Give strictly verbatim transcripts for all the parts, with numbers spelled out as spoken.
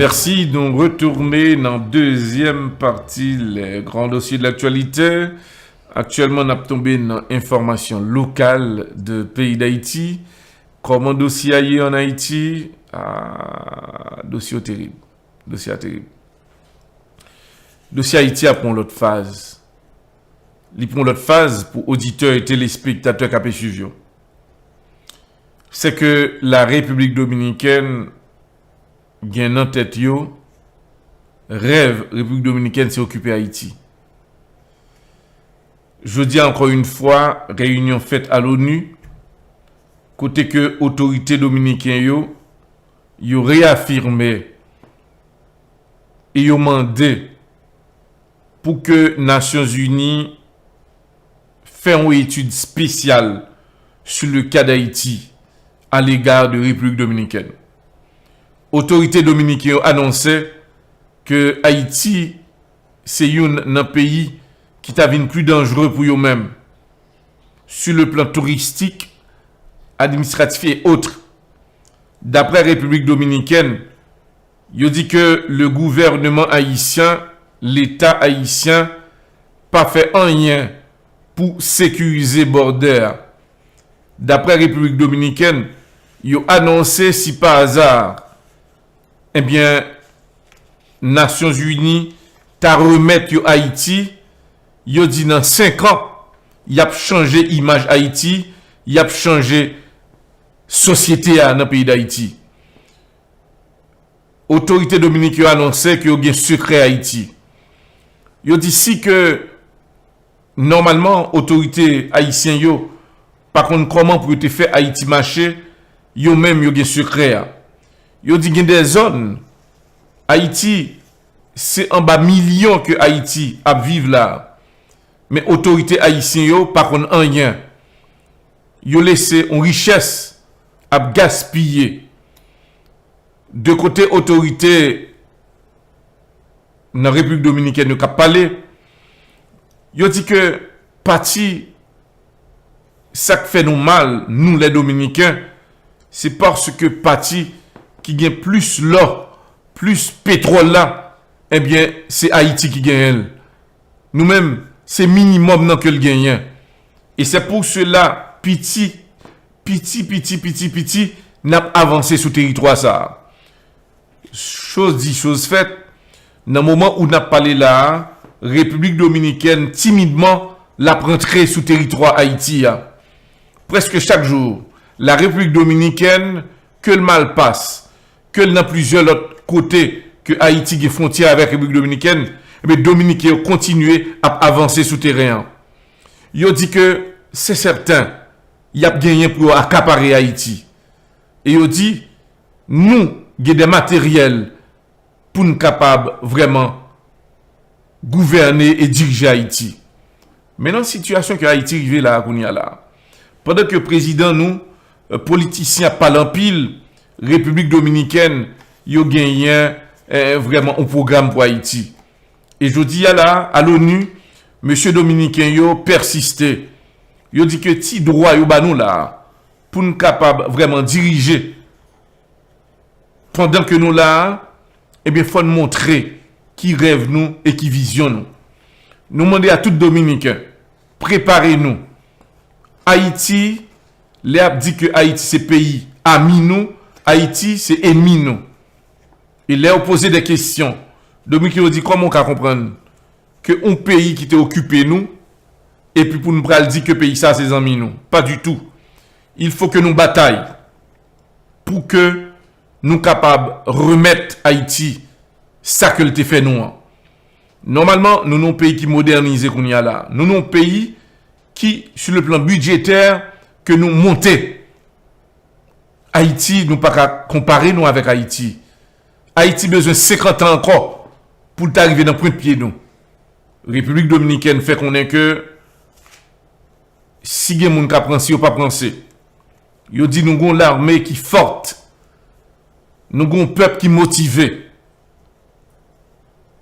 Mèsi, nou retounen nan dezyèm pati, le gran dosye de laktyalite. Aktyèlman, n ap tonbe nan enfòmasyon lokal de peyi Dayiti. Kòman dosye a ye ann Ayiti? Ah, dosye yo terib. Dosye a terib. Dosye Ayiti a pran yon lòt faz. Li pran yon lòt faz pou oditè e telespektatè k ap swiv yo. Se ke la Repiblik Dominikèn gen nan tèt yo, rèv Repiblik Dominikèn se okipe Ayiti. Jodi a, ankò yon fwa, reyinyon fèt a l'ONU, kote ke otorite dominiken yo, yo reyafime e yo mande pou ke Nasyonzini fè yon etid espesyal sou le ka d'Ayiti a lega de Repiblik Dominikèn. Otorite dominiken yo anonse ke Ayiti se youn nan peyi ki ta vin pli danjere pou yo menm, sou le plan touristik, administratif e otre. Daprè Repiblik Dominikèn, yo di ke le gouvènman ayisyen, Leta ayisyen, pa fè anyen pou sekirize bòdè a. Daprè Repiblik Dominikèn, yo anonse si pa aza, ebyen, Nasyonzini ta remèt yo Ayiti, yo di nan senk an, y ap chanje imaj Ayiti, y ap chanje sosyete a nan peyi Dayiti. Otorite dominiken yo anonse ke yo gen sekrè Ayiti. Yo di si ke nòmalman otorite ayisyen yo pa konn kòman pou yo te fè Ayiti mache, yo menm yo gen sekrè a. Yo di gen de zòn Ayiti, se anba milyon ke Ayiti ap viv la. Men otorite ayisyen yo pa konn anyen. Yo lese yon richès ap gaspiye. De kote otorite nan Repiblik Dominikèn yo k ap pale, yo di ke pati sa k fè nou mal, nou lè Dominiken, se paske pati ki gen plis lò, plis petwòl la, ebyen, se Ayiti ki genyen l. Nou menm, se minimòm nan ke l genyen. E se pou sela, piti, piti, piti, piti, piti, n ap avanse sou teritwa sa a. Choz di, choz fèt, nan moman ou n ap pale la a, Repiblik Dominikèn, timidman, l ap rantre sou teritwa Ayiti a. Prèske chak jou, la Repiblik Dominikèn, ke l Malpas, ke l nan plizyè lòt kote ke Ayiti gen fwontyè avèk Repiblik Dominikèn, ebyen, Dominiken yo kontinye ap avanse sou teren an. Yo di ke se sèten, y ap genyen pou yo akapare Ayiti. E yo di, nou gen de materyèl pou n kapab vrèman gouvène e dirije Ayiti. Men nan sitiyasyon ke Ayiti rive la a kounye a la, pandan ke prezidan nou, eh, politisyen ap pale anpil, Repiblik Dominikèn, yo genyen, eh, vrèman yon pwogram pou Ayiti. E jodi a la, a l'ONU, mesye dominiken yo pèsiste. Yo di ke ti dwa yo ba nou la a, pou n kapab vrèman dirije pandan ke nou la a, ebyen, fò n montre ki rèv nou e ki vizyon nou. Nou mande a tout Dominiken, prepare nou. Ayiti, lè y ap di ke Ayiti se peyi ami nou, Ayiti se enmi nou. E lè yo poze de kesyon, Dominiken yo di, kòman w ka konprann ke yon peyi ki te okipe nou, epi pou n pral di ke peyi sa se zanmi nou? Pas du tout. Il faut que nou batay pou ke nou kapab remèt Ayiti sa ke l te fè nou an. Nòmalman, nou nan yon peyi ki modènize kounye a la. Nou nan yon peyi ki, sur le plan budgétaire, ke nou monte. Ayiti, nou pa ka konpare nou avèk Ayiti. Ayiti bezwen senkant an ankò pou l ta rive nan pwent pye nou. Repiblik Dominikèn fè konnen ke si gen moun k ap ranse, yo p ap ranse. Yo di nou gon lame ki fòt. Nou gon pèp ki motive.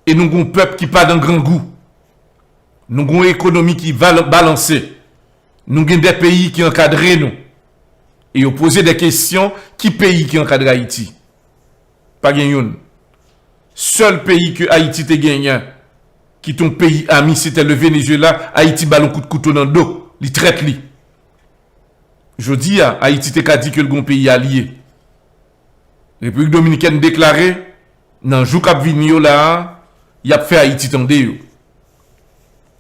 E nou gon pèp ki pa nan grangou. Nou gon ekonomi ki val-, balanse. Nou gen de peyi ki ankadre nou. E yo poze de kesyon, ki peyi ki ankadre Ayiti? Pa gen youn. Sèl peyi ke Ayiti te genyen, ki te yon peyi ami, se te le Venezuela. Ayiti ba l yon kout kouto nan do, li trèt li. Jodi a, Ayiti te ka di ke l gon peyi alye. Repiblik Dominikèn deklare, nan jou k ap vini yo la a, y ap fè Ayiti tande yo.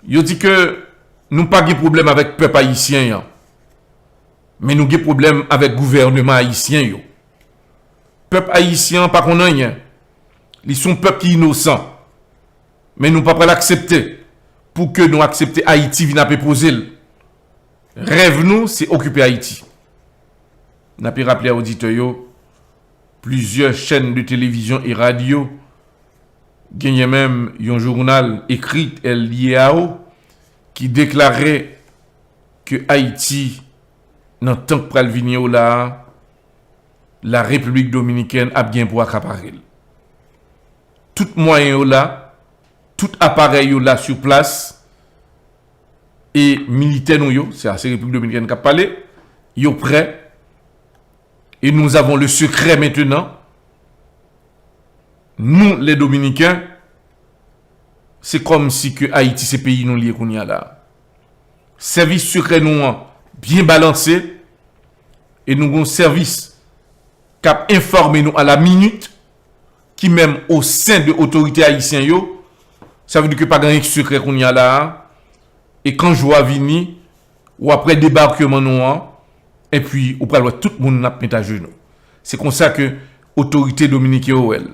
Yo di ke nou pa gen pwoblèm avèk pèp ayisyen an, men nou gen pwoblèm avèk gouvènman ayisyen yo. Pèp ayisyen an pa konn anyen. Li se yon pèp ki inosan. Men nou pa pral aksepte pou ke nou aksepte Ayiti vin ap enpoze l. Rèv nou, se okipe Ayiti. N ap raple a oditè yo, plizyè chèn de televizyon e radyo, genyen menm yon jounal ekri, El Diao, ki deklare ke Ayiti, nan tan k pral vini yo la a, la Repiblik Dominikèn ap gen pou akapare l. Tout mwayen yo la, tout aparèy yo la sou plas, e militè nou yo, se a, se Repiblik Dominikèn k ap pale, yo prè, e nous avons le secret maintenant. Nou, les Dominicains, se kòmsi ke Ayiti se peyi nou li ye kounye a la. Sèvis sekrè nou an byen balanse, e nou gon sèvis k ap enfòme nou a la minit, ki menm o sen de otorite ayisyen yo. Sa vle di ke pa gen anyen ki sekrè kounye a la a. E kan jou a vini, w ap wè debakman nou an, epi ou pral wè tout moun n ap met ajenou. Se konsa ke otorite dominiken yo wè l.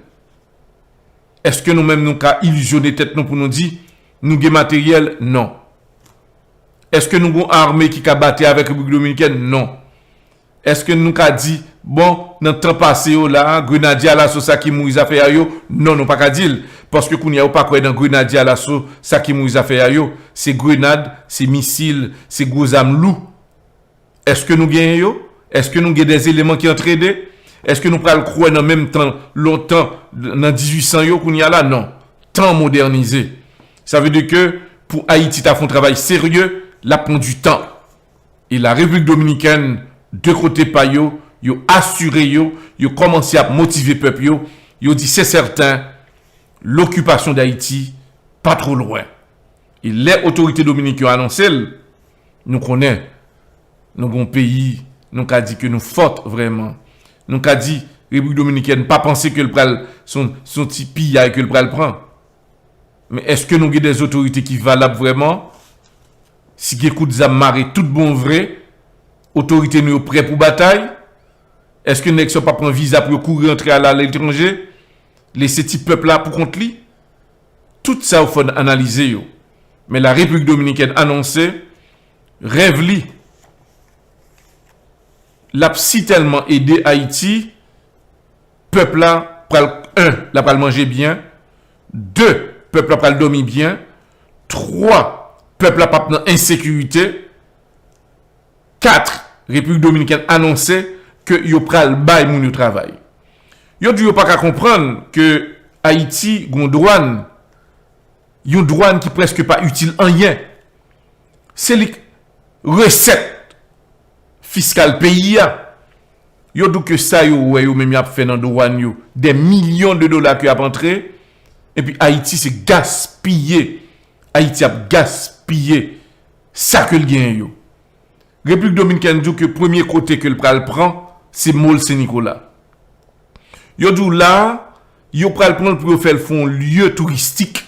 Èske nou menm nou ka ilizyone tèt nou pou nou di nou gen materyèl? Non. Èske nou gon ame ki ka batay avèk Repiblik Dominikèn? Non. Èske nou ka di, bon, nan tan pase yo la a, grenadye alaso sa ki mouri zafè a yo? Non, nou pa ka di l. Paske kounye a yo pa kwè nan grenadye alaso sa ki mouri zafè a yo. Se grenad, se misil, se gwo zam lou. Èske nou genyen yo? Èske nou gen dè eleman ki antrene? Èske nou pral kwè nan menm tan lontan, nan dizuit san yo kounye a la? Non. Tan modènize. Sa vle di ke pou Ayiti ta fè yon travay serye, l ap pran du tan. E la Repiblik Dominikèn, de kote pa yo, yo asire yo, yo kòmanse ap motive pèp yo, yo di se sèten, lokipasyon Dayiti pa two lwen. E lè otorite dominiken yo anonse l, nou konnen, nou gon peyi, nou ka di ke nou fòt vrèman. Nou ka di, Repiblik Dominikèn pa panse ke l pral, se yon, se yon ti piyay ke l pral pran. Men èske nou gen dè otorite ki valab vrèman? Si gen kout zam mare tout bon vre, otorite nou yo prè pou batay? Èske nèg sa yo pa pran viza pou yo kouri antre al aletranje? Lese ti pèp la pou kont li? Tout sa yo fò n analize yo. Men la Repiblik Dominikèn anonse rèv li, l ap sitèlman ede Ayiti. Pèp la pral, en, la pral manje byen. De, pèp la pral dòmi byen. Twa, pèp la p ap nan ensekirite. Kat, Repiblik Dominikèn anonse ke yo pral bay moun yo travay. Yo di yo pa ka konprann ke Ayiti gon dwàn, yon dwàn ki prèske pa itil anyen. Se li k resèt fiskal peyi a. Yo di w ke sa yo wè yo menm y ap fè nan dwàn yo, dè milyon de dola ke y ap antre, epi Ayiti se gaspiye. Ayiti ap gaspiye sa ke l genyen yo. Repiblik Dominikèn di w ke premye kote ke l pral pran, se Mòl Sen Nikola. Yo di w la, yo pral pran l pou yo fè l fè yon lye touristik.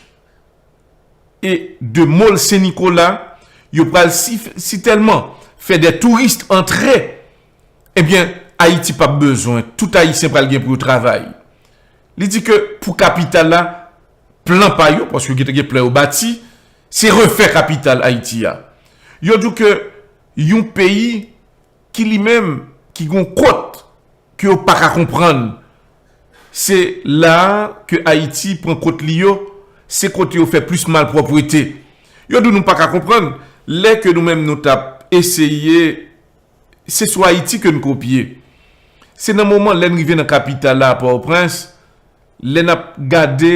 E de Mòl Sen Nikola, yo pral si, sitèlman fè dè touris antre, ebyen, Ayiti p ap bezwen. Tout Ayisyen pral gen pou yo travay. Li di ke pou kapital la, plan pa yo, paske yo gentan gen plan yo bati, se refè kapital Ayiti a. Yo di w ke yon peyi ki li menm, ki gon kot ke yo pa ka konprann, se la a ke Ayiti pran kot li yo, se kote yo fè plis malpwòpte. Yo di w nou pa ka konprann, lè ke nou menm nou t ap eseye, se sou Ayiti ke n kopye. Se nan moman lè n rive nan kapital la, Pòtoprens, lè n ap gade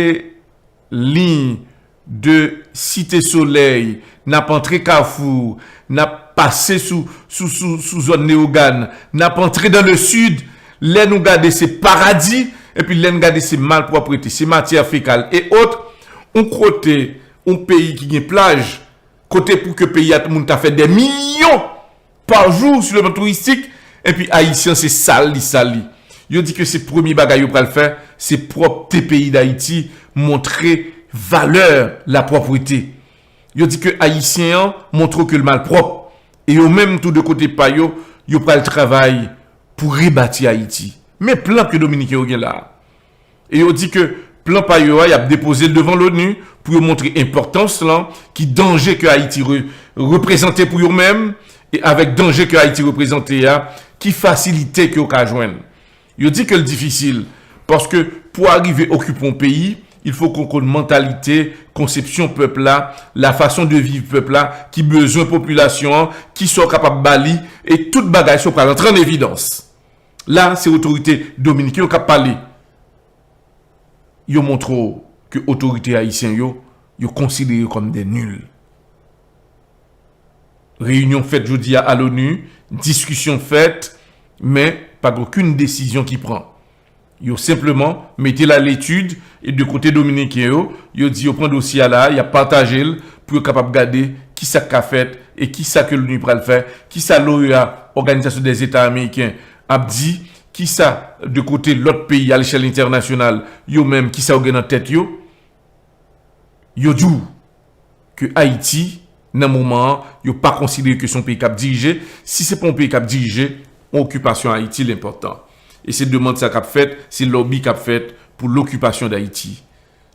liy de Site Solèy, n ap antre Kafou, n ap pase sou, sou, sou, sou zòn Leyogàn, n ap antre dans le sud, lè nou gade se paradi, Epi lè n gade se malpwòpte, se matyè fekal e ot, yon kote, yon peyi ki gen plaj, kote pou ke peyi a moun ta fè dè milyon pa jou sou le plan touristik, epi Ayisyen se sal li sal li. Yo di ke se premye bagay yo pral fè, se pwòpte peyi Dayiti, montre valè lapwòpte. Yo di ke Ayisyen an montre ke l malpwòp, e yo menm tou de kote pa yo, yo pral travay pou rebati Ayiti. Men plan ke Dominiken yo gen la a. E yo di ke plan pa yo a, y ap depoze l devan l'ONU pou yo montre enpòtans lan, ki danje ke Ayiti re- reprezante pou yo menm, e avèk danje ke Ayiti reprezante a, ki fasilite ke yo ka jwenn. Yo di ke l difisil, paske pou arive okipe yon peyi, il faut qu'on konn mantalite, konsepsyon pèp la, la fason de viv pèp la, ki bezwen popilasyon an, ki sa w kapab ba li, e tout bagay sa pral antre an evidans. La, se otorite dominiken yo k ap pale. Yo montre w ke otorite ayisyen yo, yo konsidere yo kòm de nil. Reyinyon fèt jodi a a l'ONU, diskisyon fèt, men pa gen okenn desizyon ki pran. Yo senpleman mete l a letid, e de kote dominiken yo, yo di yo pran dosye a la, y ap pataje l pou yo kapab gade kisa k ka fèt e kisa ke l'ONU pral fè, kisa l'OEA, Òganizasyon dè Zeta Ameriken, ap di, kisa de kote lòt peyi a lechèl entènasyonal, yo menm, kisa yo gen nan tèt yo. Yo di w ke Ayiti, nan moman an, yo pa konsidere ke se yon peyi k ap dirije. Si se pa yon peyi k ap dirije, yon okipasyon Ayiti l enpòtan. E se demann sa k ap fèt, se lòbi k ap fèt pou lokipasyon Dayiti.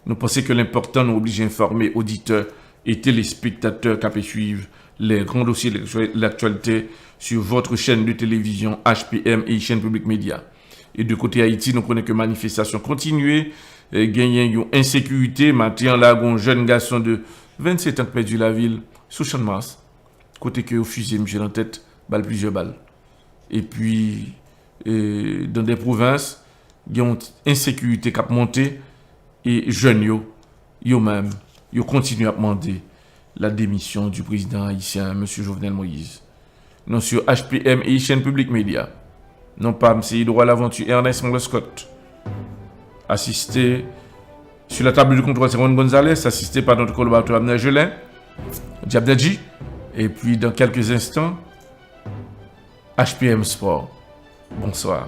Nou panse ke l enpòtan nou oblije enfòme oditè e telespektatè k ap swiv les grands dossiers de l'actualité sur votre chaîne de télévision H P M Haitian Public Media. E de kote Ayiti, nou konnen ke manifestasyon kontinye, e genyen yon ensekirite. Maten an la, gen yon jèn gason de vennsenk an k pèdi lavi l sou Channmas, kote ke yo fiziye misye nan tèt, ba l plizyè bal. Epi, e, dans des provinces, gen yon ensekirite k ap monte, e jèn yo, yo menm, yo kontinye ap mande la démission du président haïtien, Mesye Jovenel Moïse. Non, sur H P M Haitian Public Media. Non pa m se Edouard Laventure Ernest Mangler Scott. Asiste sur la table de contrôle, c'est Juan Gonzalez, assisté par notre collaborateur Abner Gelin, Diab Dadji. Et puis, dans quelques instants, H P M Sport. Bonsoir.